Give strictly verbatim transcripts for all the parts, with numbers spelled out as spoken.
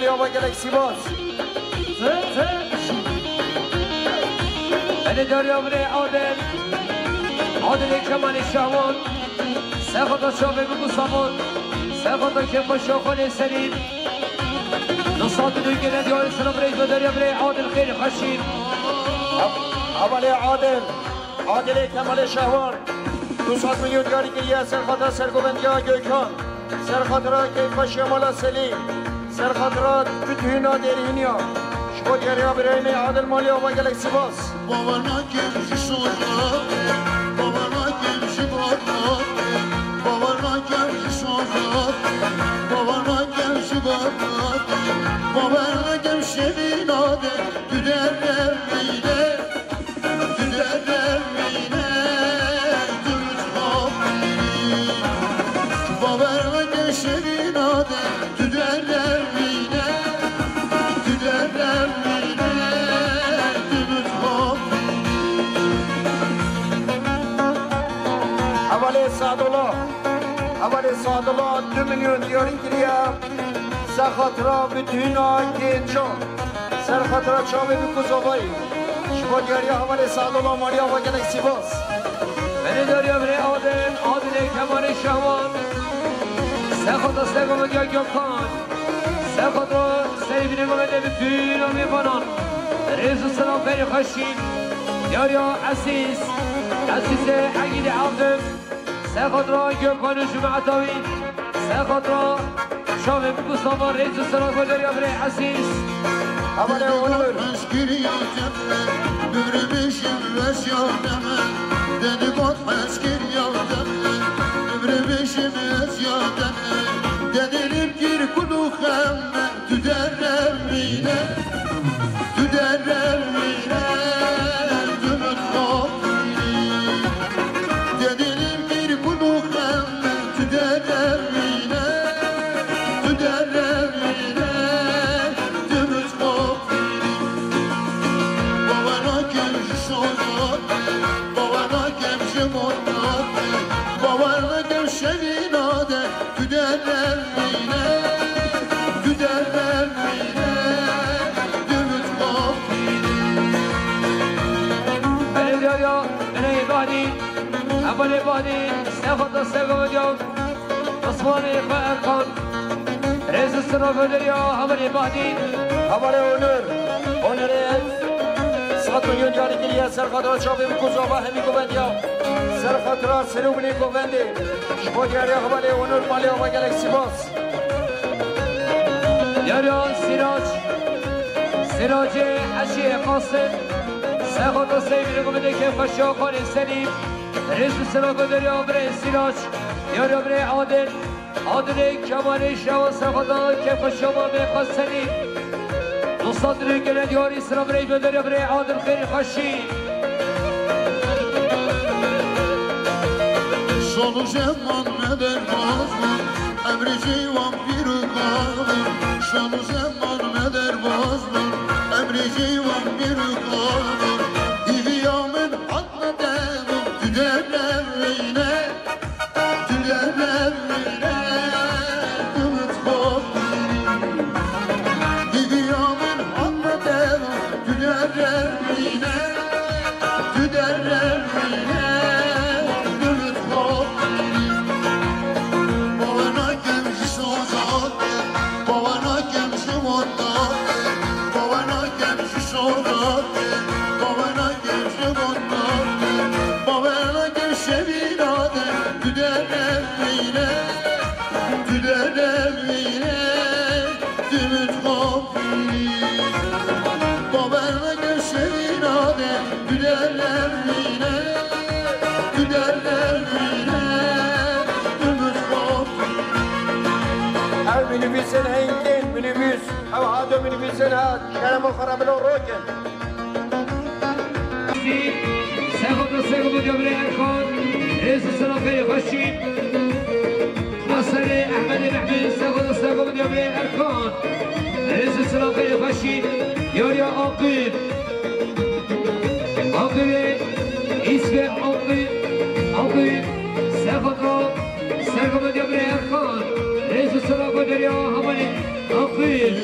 Ava gelek spas. Belê dariya birê Adil. Adilê Kemalê Şehwan. Sexata çavê bi Mustafa. Sexata kêfxweşiya xalê Selîm. Du sed û newî gele diyarî sila birê dariya birê Adil xêr xweşî. Hevalê Adil. Adilê Kemalê Şehwan. Du sed milyon diyarî kiriye ser xatira sergovendiya Gökhan. Ser xatira keyfxweşiya mala Selîm. Ser xatira Fethîna Derhîniya. Ji bo diyariya birayê me Adil Malî ava gelek spas. Bawer nakim ji soya, bawer nakim ji barna, bawer nakim ji soya, bawer nakim ji barna, bawer nakim şevîna de tu derevîne. Tu derevîne, tu mitxafî. Bawer neke şevîna de, tu derevîne, tu derevîne, tu mitxafî. Hevalê Sadullah, hevalê Sadullah du milyon diyarî kiriye. Ser xatira Fethîna Gencan. Ser xatira çavê bi Kuzovayî. Ji bo diyariya hevalê Sadullah Malî ava gelek spas. Belê dariya birê Adil, Adilê Kemalê Şehwan. Ser xatira sergovendiya Gökhan. Ser xatira serê binê govendê Fethîna mêvanan. Rêz û silav xêr û xweşî. Diyariya Esîs. Esîsê Egîdê Evdim. Ser xatira Gökhan û cemaeta wî. Ser xatira çavê bi Mustafa rêz û silav xwe dariya birê Esîs. Hevalê Onur. Eskiriya cemre, bibri bişim wesiya deme. Dedi got eskiriya cemre, bibri bişim wesiya deme. Dedi lim kir kudu xemme, tu derevîne. Tu derevîne, tu mitxafî. Dedilim bir kuduxem, tu derevîne, tu derevîne, tu mitxafî. Bawer nakim ji soya de, bawer nakim ji mona de, bawer nakim şevîna de. Tu derevîne, tu derevîne, tu mitxafî. Belê dariya, belê Bahdîn, hevalê Bahdîn, ser xatira sergovendiya Osmanê xwe Erkan. Rêz û silav xwe dariya hevalê Bahdîn. Hevalê Onur, Onurê sed milyon diyarî kiriye ser xatira çavê bi Kuzova hemî govendiya. Ser xatira serê û binê govendê. Ji bo diyariya hevalê Onur Malî ava gelek spas. Diyariya Sîrac, Sîracê Eşî Qasim, Sexota Seyvî Rêgumidê kêfxweşiya xalê Selîm, rêz û silav xwe dariya birê Sîrac, diyariya birê Adil, Adilê Kemalê Şewa Sexota kêfxweşiya mamê xwe Selîm, du sed rêgele diyarî silav birê dariya birê Adil xêr xweşî. Şol û zeman me derbas bûn, emrê ceywan pîr û kax bûn. Şol û zeman me derbas bûn, emrê ceywan pîr û kax bûn. Hîviya min hatme te bûn, tu derevîne, tu derevîne, tu mitxafî. Hîviya min hatme te bûn, tu derevîne, tu derevîne, tu mitxafî. Bawer nakim ji soza te, bawer nakim ji mota te, bawer nakim ji soza te, bawer nakim ji mota te, bawer nakim şevîna te, tu derevîne, tu derevîne, tu mitxafî. Bawer neke şevîna de, tu derevîne, tu derevîne, tu mitxafî. Ev minibusên heyî tên, minibus. Ew hado minibusên hat, kerema xwe re bilo rokin. Sexota Sego Medya Birê Erkan, rêz û silav xêr û xweşî. Naserê Ehmedê Mehmî, Sexota Sego Medya Birê Erkan, rêz û silav xêr û xweşî. Diyariya Aqil, Aqilê, îsmê Aqil, Aqil, Sexota Sego Medya Birê Erkan, rêz û silav xwe dariya hevalê Aqil.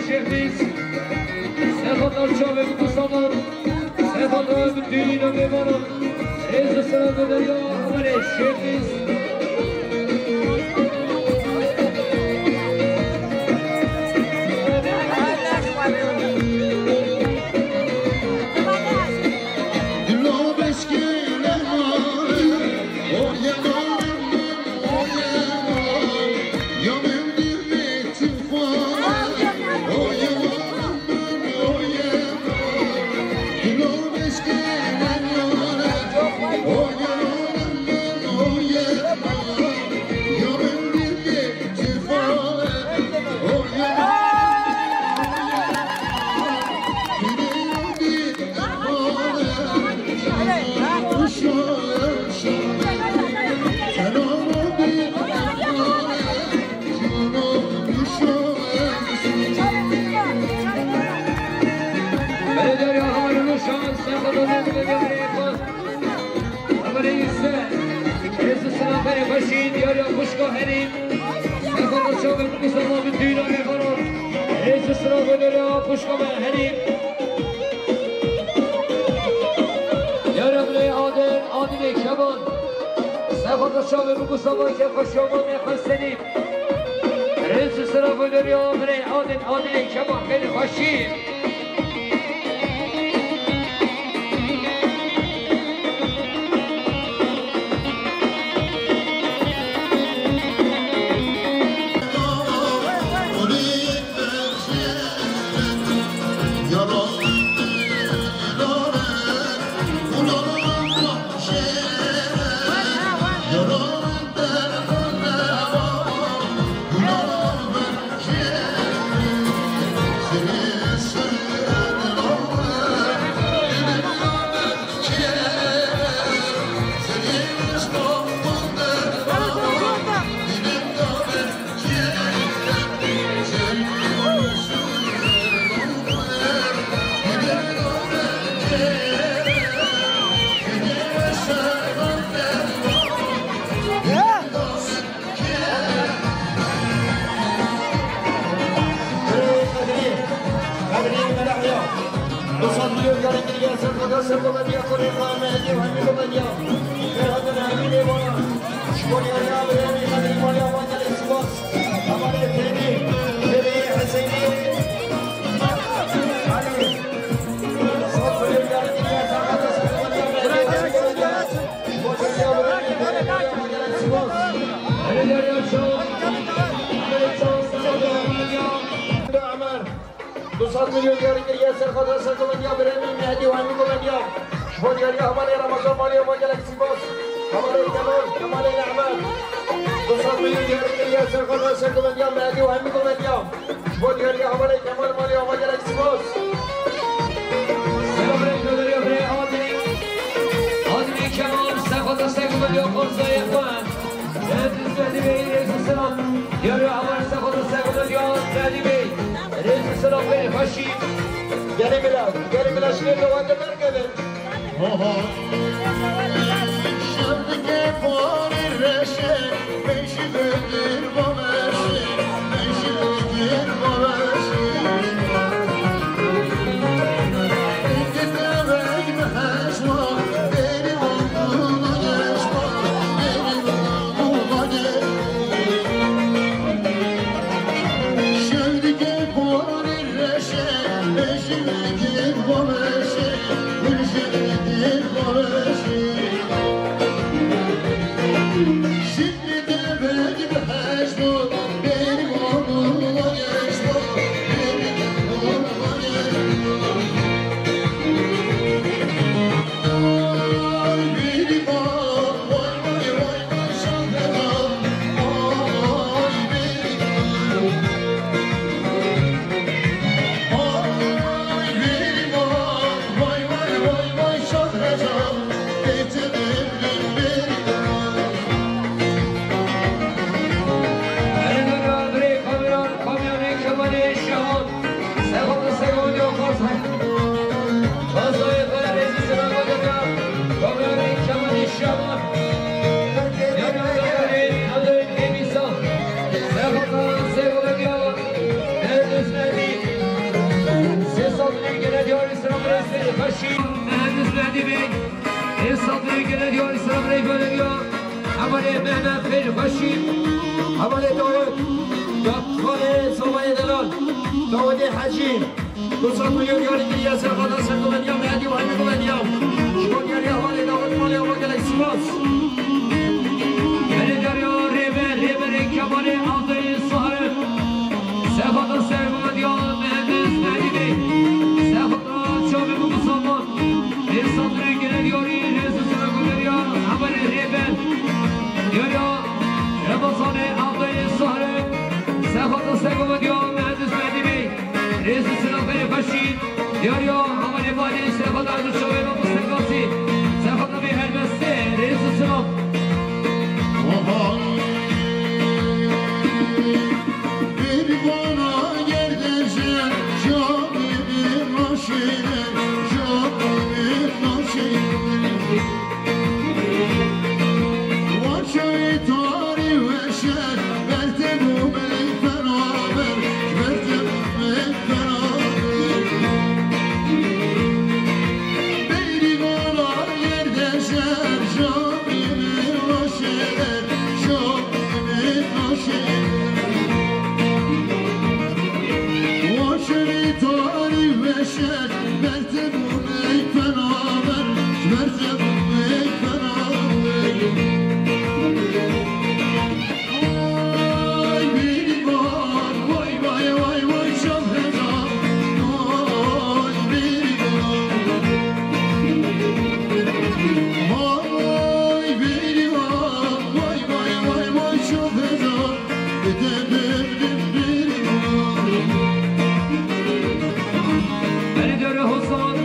Şêxbîz, sexata çavê bi kusanan, sexata bi dîna mêvanan, rêz û selav û derya Amerê Şêxbîz. Belediye Yaman Ulu Şans, Yaman Ulu Şans, Yaman Ulu Şans. Amerê Îse, rêz û selav û xweşî, diyariya xwişka herî. Sexata çavê bi kusanan bi dîna mêvanan, rêz û selav û derya xwişka me herî. Diyariya birê Adil, Adilê Kemal. Sexata çavê bi kusanan kêfxweşiya me me xwesenî. Rêz û selav û derya birê Adil, Adilê Kemal, xeylê xweşî. Du sed milyon diyarî kiriye ser xatir sergovendiya birê min Mehdî û hemî govendiyan. Ji bo diyariya hevalê Remezan Malî û gelek spas. Hevalê Kemal, Kemalê Nehmet. Du sed milyon diyarî kiriye ser xatir sergovendiya Mehdî û hemî govendiyan. Ji bo diyariya hevalê Kemal Malî û gelek spas. Selamünaleyküm, diyariya birê Adilî. Adilî Kemal, ser xatir sergovendiya Qorsayê xwe. Rêz û selam. Diyariya hevalê ser xatir sergovendiya Mehdî Bey. Rêz û selam, xeylê xweşî. Gelê bila, gelê bila şirê li wan de berkevin. Oho. Şevdike porê reşe, meşi bedir baveşe, meşi bedir baveşe. Eke devek bi heşma, beri wan buna geçma, beri wan buna geç. Şevdike porê Gelê diyarî selam rêk ve deriya. Hevalê Mehmet Xeyr Xweşî. Hevalê Dawid. Hevalê Sobayê Delal. Dawidê Hecî. Du sed milyon diyarî kiriye ser xata ser guveniya, Mehdi û Hemî guveniya. Ji bo diyariya hevalê Dawid Malê ava gelek spas. Gelê diyariya rêber, rêberê Kemalê Avdayê Sahir. Ser xata ser guveniya, Mehendis Mehdi Bey. Ser xata çavê Mustafa. Ê satirê gelê diyarî, rêz û sera guveniya, hevalê rêber. Diyariya Remezanê Avdayê Sahir. Ser xata ser guveniya, Mehendis Mehdi Bey. Rêz û silav berê xweşî. Diyariya hevalê malê, serxwedar bi çavê ve mustekasî. Serxwedar bê helbestê. Rêz û silav. Oha. Bêrîvana gerdejên, canê min naşêne, canê min naşêne. Waşayê tarî weşe, bertê bû me feraber, bertê bû me feraber. Bêrîvana gerdejên, canê min naşêne, canê min naşêne. Waşayê tarî weşe, bertê bû me feraber, bertê bû me feraber. Vay bêrîvan, vay, vay, vay, vay, şafeta. Vay bêrîvan. Vay bêrîvan, vay, vay, vay, vay, şafeta. Bide bim bim bêrîvan. Beni döre Hozan.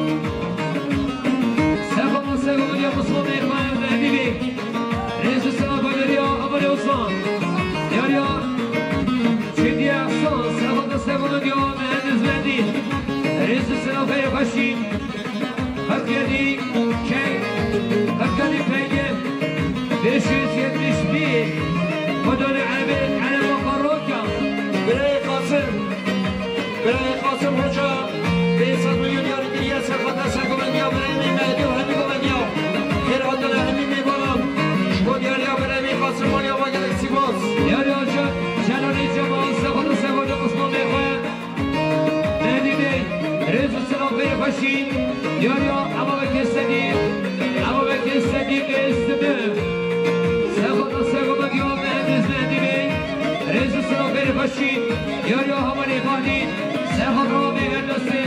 Sego, sego, ya Mustafa Bey, Mehdi Bey. Rêz û silav berê ya, Amal Osman. Diyariya Çêdiye Hasan, serxwedar ser guveniya, Mehendis Mehdi. Rêz û silav berê xweşî. Qirkêdî key, Qirkêdî peyge, beş yüz yetmiş bir. Xwedane Erebê, Ereba Baroka. Birayê Qasim, birayê Qasim Hoca, pênc sed milyon diyarî kiriye, serxwedar ser guveniya, birayê Mehdi û Hemî guveniya. Xêr hatine hemî mêvanan. Ji bo diyariya birayê Qasim Malê ava gelek spas. Diyariya Celalê Cemal, serxwedar ser guveniya Osman Bey xwe. Mehdi Bey, rêz û silav berê xweşî. Diyariya Ebabekê Sedî, Ebabekê Sedî Êstimî. Serxwedar ser guveniya, Mehendis Mehdi Bey. Rêz û silav berê xweşî. Diyariya hevalê malî. Serxwedar bê helbestê.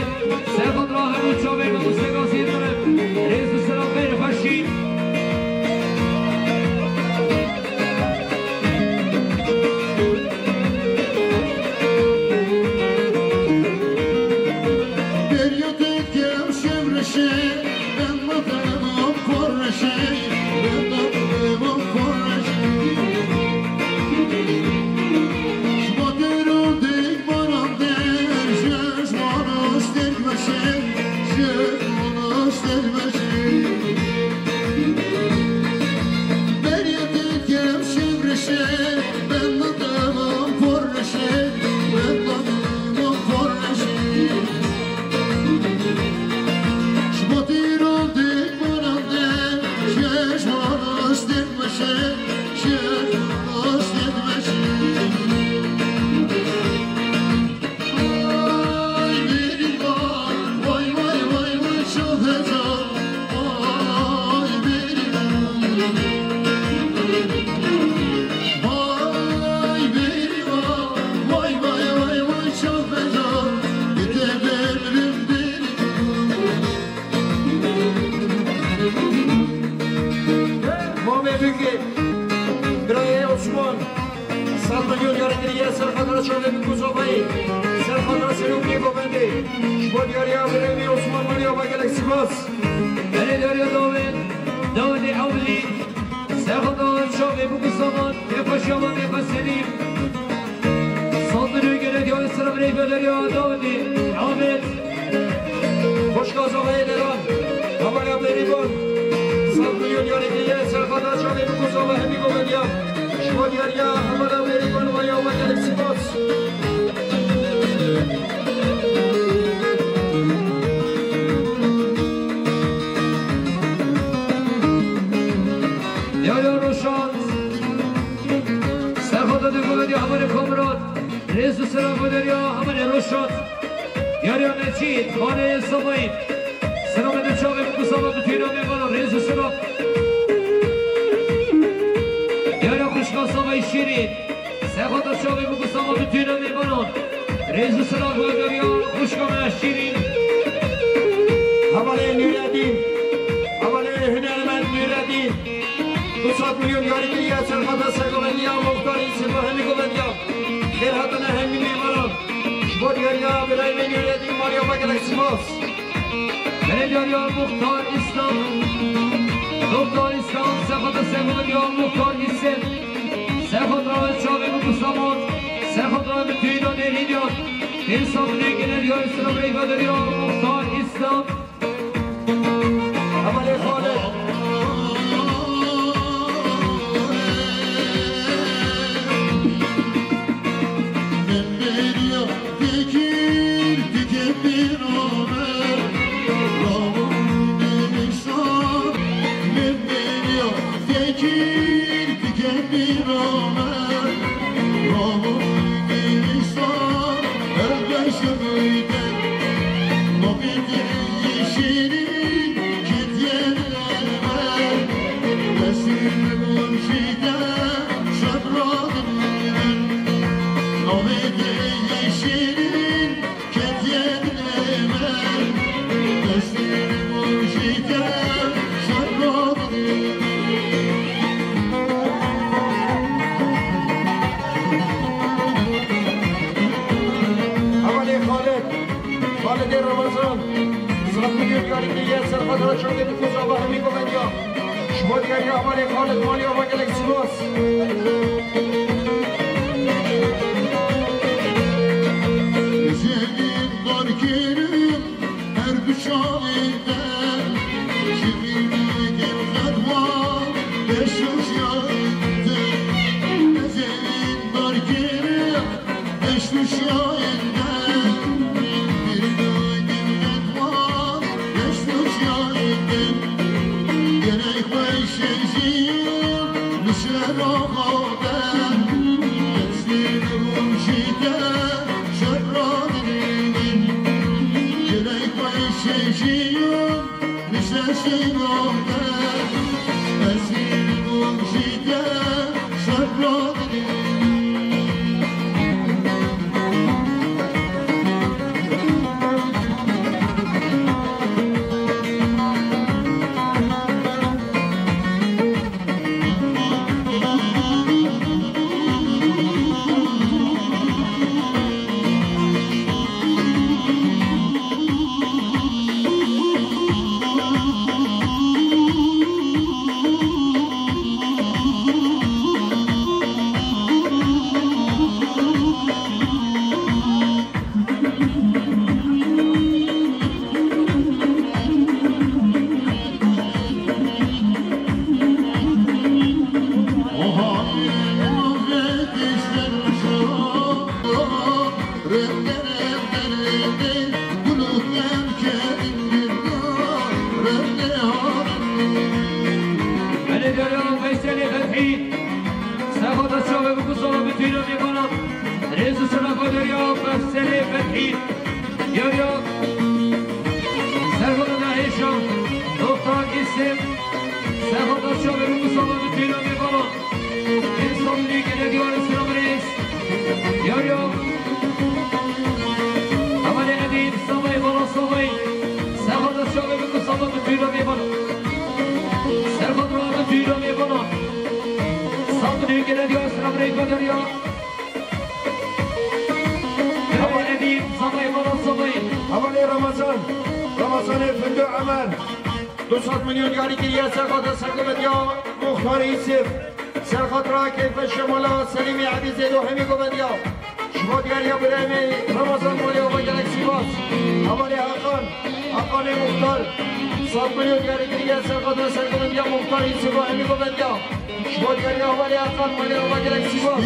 Serxwedar hemû çavê me mustekasî dirin. Rêz û silav berê xweşî. Beriya te kem şev reşe, ben matemam xor reşe, ben matemam xor reşe. Ji bo dero dek baran der, ji ji mano ster meşe, ji ji mano ster meşe. Beriya te kem şev reşe, ben matemam xor reşe, ben matemam xor reşe. Ji bo dero dek baran der, ji ji mano ster meşe, ji ji mano ster meşe. Vay bêrîvan, vay, vay, vay, vay, şafeta. Vay bêrîvan. Vay bêrîvan, vay, vay, vay, vay, şafeta. Bide bemrim bêrîvan. Mamê Bikê, birayê Osman. Sed milyon diyarî kiriye, ser xatira çavê Bikû Zovayî, ser xatira Serokê Govendê. Ji bo diyariya birêvî Osman Malî ava gelek spas. Erê diyariya Dawid, Dawidê Ewlî, ser xatira çavê Bikû Zaman, Mêpaşa ve Mêpa Selîm. Sed milyon gelê diyarî ser birêvî deriya Dawidê Ewlî. Xweşka Zavayê Deran, hevala Bêrîvan, sed milyon diyarî kiriye, ser xatira çavê Bikû Zava hemî goveniya. Ji bo diyariya hevala Bêrîvan ava gelek spas. Selam derya hemen Roşan. Yarya Mecid, Xanê Samayî. Selam ede çavê min ku sava bi tîna mêvanan, rêz û selam. Yarya xwişka Samayî Şîrîn. Sexata çavê min ku sava bi tîna mêvanan. Rêz û selam derya xwişka me Şîrîn. Hevalê Nûredîn. Hevalê hunermend Nûredîn. Du sed milyon yarî kiriye serxata sergovendiya muxtarî Sirva hemî govendiya. Xêr hatine hemî mêvanan. Ji bo diyariya birayê me Nûredîn Marya ve gelek spas. Belê diyariya Muxtar Îslam. Muxtar Îslam, sexata sergovendiya Muxtar Îslam. Sexata çavê min ku samat. Sexata min tüyda nêrîdiya. Hêsa min ê gele diyar sira birayê ve deriya Muxtar Îslam. Hevalê Xalid. Hevalê Xalid, Xalidê Ramazan, sed milyon yarî kiriye serxata çavê min ku sava hemî govendiya. Ji bo diyariya hevalê Xalid Malî ava gelek spas. Her du çavê te, şivînê gelxet wan, beş û şiyayên te. Ez ê wî dar kêrê, beş û şiyayên te. Şivînê gelxet wan, beş û şiyayên te. Gelek xweş e jiyî, li şehra xwe de. Destê rojî te, şehra dilê min. Gelek xweş e jiyî, Nişeşî node, esîr bûm jî te şer radinî. Belê Derya Veyselê Fethî, sexota çavê bikû sala bi tîna mêvana, rêz û şerefa Derya Veyselê Fethî. Yo, yo. Serxwedana hêşa, Doktor Îsim. Serxweda çavê rû sala bi tîna mêvana. Hêşa milî gelê diyar selam rêz. Yo, yo. Hevalê Edîb, savayê, bala savayê. Serxweda çavê bi sala bi tîna mêvana. Serxweda bi tîna mêvana. Sal milî gelê diyar selam rêz, Derya. Hevalê Edîb, savayê, bala savayê. Hevalê Ramazan, Ramazanê Findo Emer. Du sed milyon yarî kiriye serxata sergovendiya Muxtarê Îsif. Serxatira Keyfe Şemala Selîmê Ebîzê do hemî govendiya. Ji bo diyariya birayê me Ramazan Molê ava gelek spas. Hevalê Hakan, Hakanê Muxtar. Sed milyon yarî kiriye serxata sergovendiya Muxtarê Îsif do hemî govendiya. Ji bo diyariya hevalê Hakan Molê ava gelek spas.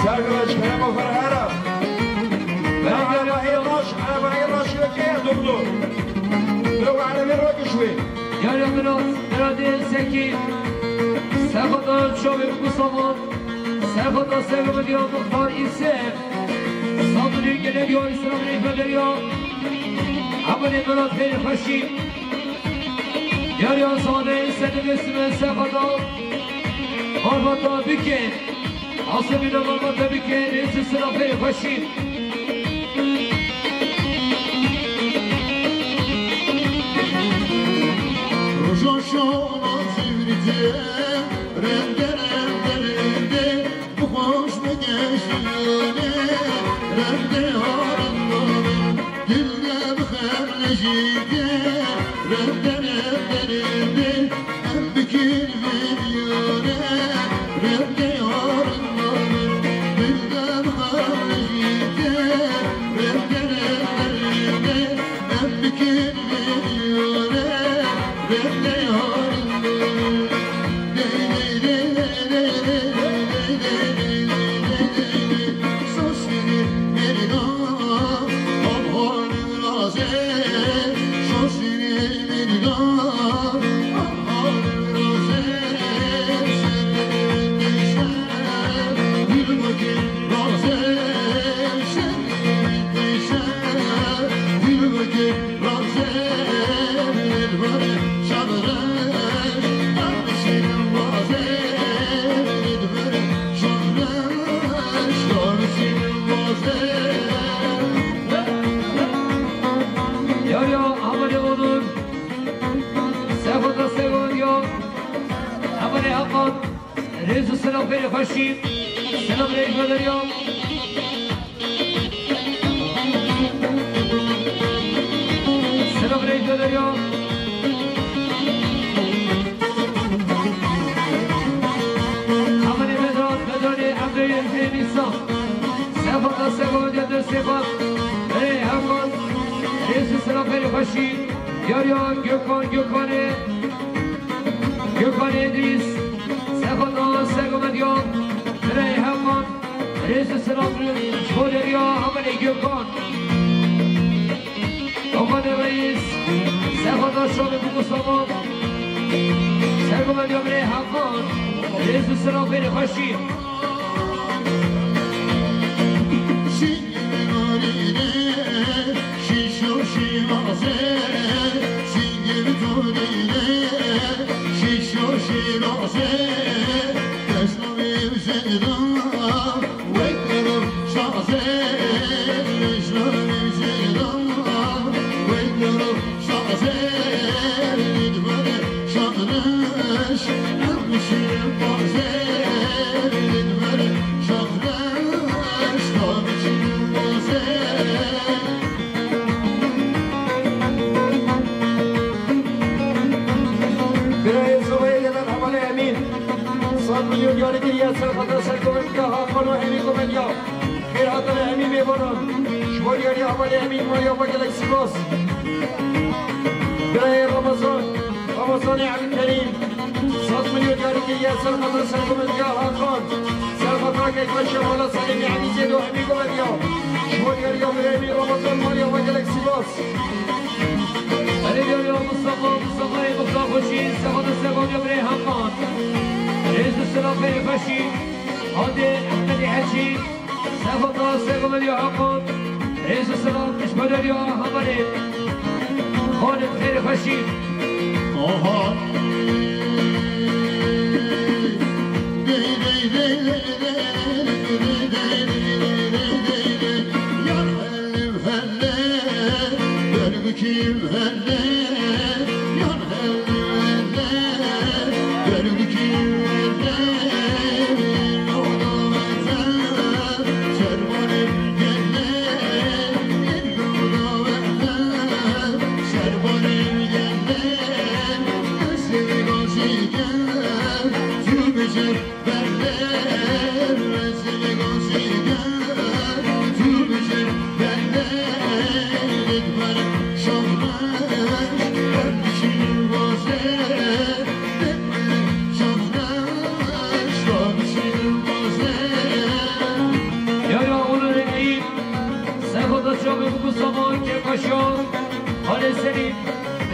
Sergiraş, kerema xwe re here. Erebeyê reş, erebeyê reş wekê ye, doktor. Biro erebeyê ragiş wê. Yar ya bira, bira dê sekî. Sexata çavê bi gusavan. Sexata sego bi diya muxtar îse. Sabirê gelek ya îsra rê bederiya. Amanê bira pêr xweşî. Yar ya zane îse dibê sime sexata. Barbata bike. Asê bîna barbata bike. Rêz û silav pêr xweşî. Roja şana zîvrîtê, rende, rende, rende, bi xweş bi geştiyane, rende, rende, rende, dil de bi xem lejîtê, rende, rende, rende, em bikin vê diyare, rende, rende, rende, dil de bi xem lejîtê, rende, rende, rende, Yar ya, amanê onur. Sexata sego ya. Amanê Hakan. Rêz û silav pêrê xweşî. Silav rêz bederiya. Silav rêz bederiya. Amanê Vedat, Vedanê Emreyê Hênîsa. Sexata sego ya destê xwe. Berê Hakan. Rêz û silav pêrê xweşî. Yar ya Gökhan, Gökhanê. Gökhan Edris, sexata sego medya, birayê Hakan, rêz û silav ji bo deriya Hakanê Gökhan. Hakanê Reis, sexata şovê bi Mustafa, sego medya birayê Hakan, rêz û silav pêrê xweşî. Birayê Zobeyê Gedan Hevalê Emîn. Sed milyon diyarî kiriye ser xatir serkomendîya Hakan û hemî komendîya. Xêr hatine hemî mêvanan. Ji bo diyarî hevalê Emîn, maliya we gelek spas. Birayê Ramazan, Ramazanê Elî Kerîm, sed milyon diyarî kiriye ser xatir serkomendîya Hakan. Ser xatira keyfa Şemala Selîmî Elî Zêdo hemî komediya. Ji bo diyariya birayê Emîn Ramazan, maliya we gelek spas. Erê diyariya Mustafa, Mustafayê Muxtar Xweşî, sexata sego ya birayê Hakan. Rêz û silav pêrê xweşî. Hadê Ehmedê Hecî. Sexata sego medya Hakan. Rêz û silav ji bo deriya Hamanê. Xanê xêr xweşî. Oha. Yar helim hele, dergûkîm hele, yar Selîm,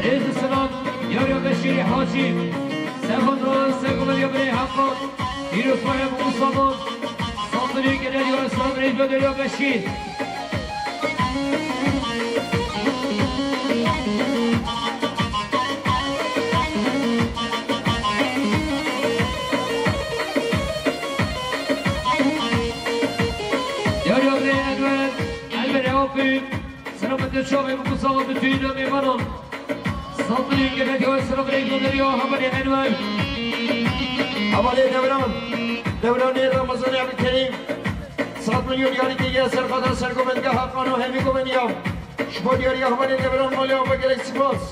rêz û silav, yar ya Beşîrê Hacî, Sefan Ran, Sergomer ya Birê Heqan, Pîrozbaye Musaman, Sandinê Genel ya Esra Birê Bedel ya Beşîr. Yar ya Birê Enwer, Enver Ewa Pîr. Selametê çavê min ku sawa bi tûyî de mêvanan. Sandinê Genel ya Esra Birê Bedel ya Hevalê Enwer. Hevalê Devran. Devranê Ramazanê Ebdulkerîm. Sed milyon yarî kiriye ser xatir Sergovendegeha Qano hemî govendiya. Ji bo diyariya hevalê Devran malê ava gelek spas.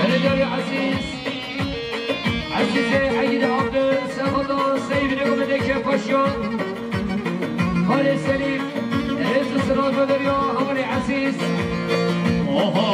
Belediye Aziz. Ezîzê Egîd Abdul, Sefada, Seyvînê Gomedê Kêfxweşiyan. Xalê Selîm, rêz û silav vederiya hevalê Ezîz. Oha.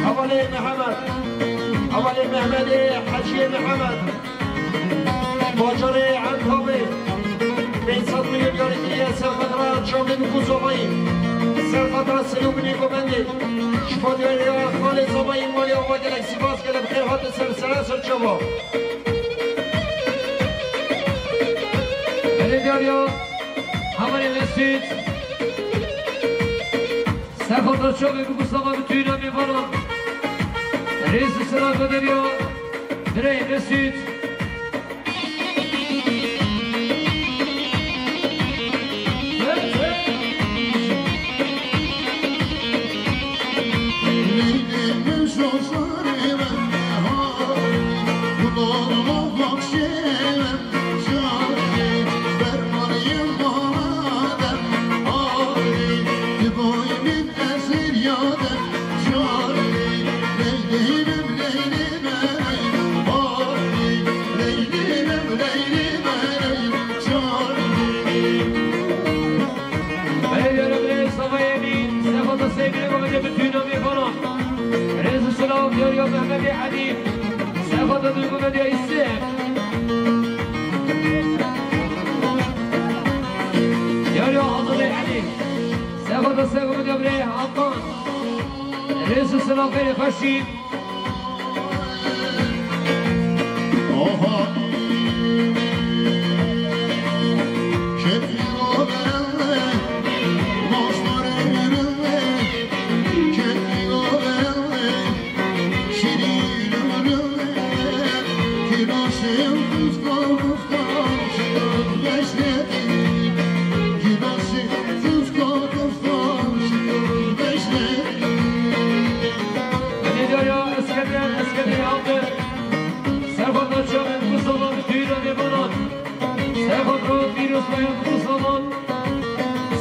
Hevalê Mihemed, Hevalê Mehmedê Heciyê Mihemed, bajarê Entabê, pênc sed milyon yarî kiriye ser xatira çavê Nifûz Oxayî, ser xatira Selûbinê Govendê, ji bo diyariya xalê Zabayî malê ava gelek spas, gelek bi xêr hate ser sera ser çava. Belediya Hevalê Mesûd. Serxata çavê bi Mustafa bi tûyîna mêvanan. Rêz û silav vederiya birayê Mesûd. Belediye Rebre Savayê Mîn, Sefata Seyvînê Gomedê bi tûyîna mêvanan. Rêz û silav diyariya Mehmedê Elî, Sefata Duygu Medya Îsê. Diyariya Azadê Elî, Sefata Seyvînê Gomedê Birê Hakan. Rêz û silav xêrê xweşî. Belediya Eskender, Eskender aldı. Serxwata çavê Mustafa bi tûyîna mêvanan. Serxwata Pîrozbaye Mustafa.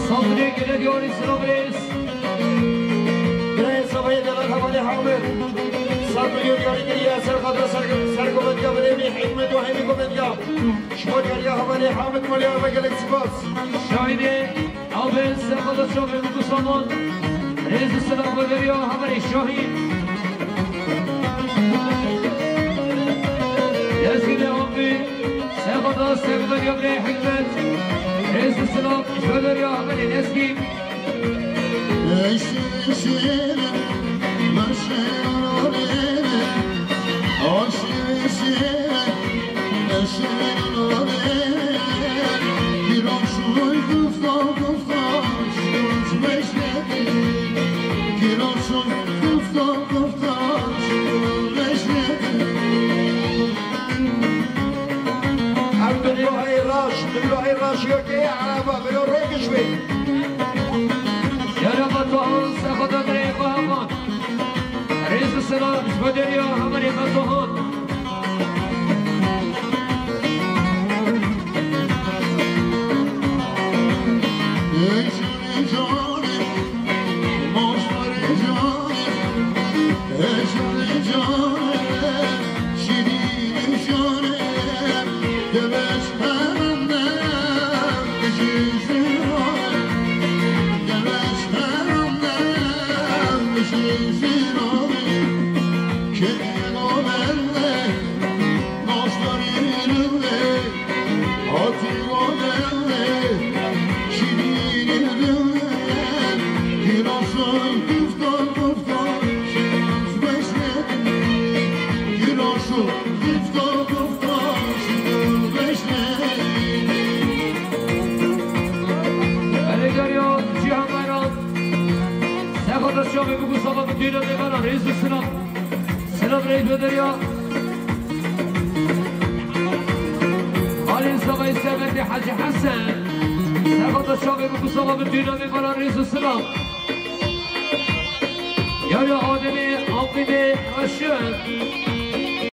Sandinê Genel ya Îsra Birêz. Birayê Savayê Delan Hevalê Hamid. Sed milyon yarî kiriye ser xatira ser, ser Govendya Birêmî Hikmet û hemî Govendya. Ji bo diyariya hevalê Hamid Molê ve gelek spas. Şahînê, Abê Sefada Şahî Mukusaman, rêz û silav bo deriya hevalê Şahî. Lezgînê Abê Sefada Sefada Yamrê Hikmet, rêz û silav ji bo deriya hevalê Lezgî. Ev dubloheyê raş, dubloheyê raş yo ke ya ereba velo rokişvê. Yara Batuhan, Sefada Dirê Bahaman. Rêz û silav ji bo deriya hevalê Batuhan. Belediya Cihan Bayram, Sefada Şahî Mukusaman, bütün adamlara rêz û silav. Silav rêz bo deriya. Alî Zavayê Servetê Hecî Hesen. Sefada Şahî Mukusaman, bütün adamlara rêz û silav. Yara Ademê, Abînê, Reşid.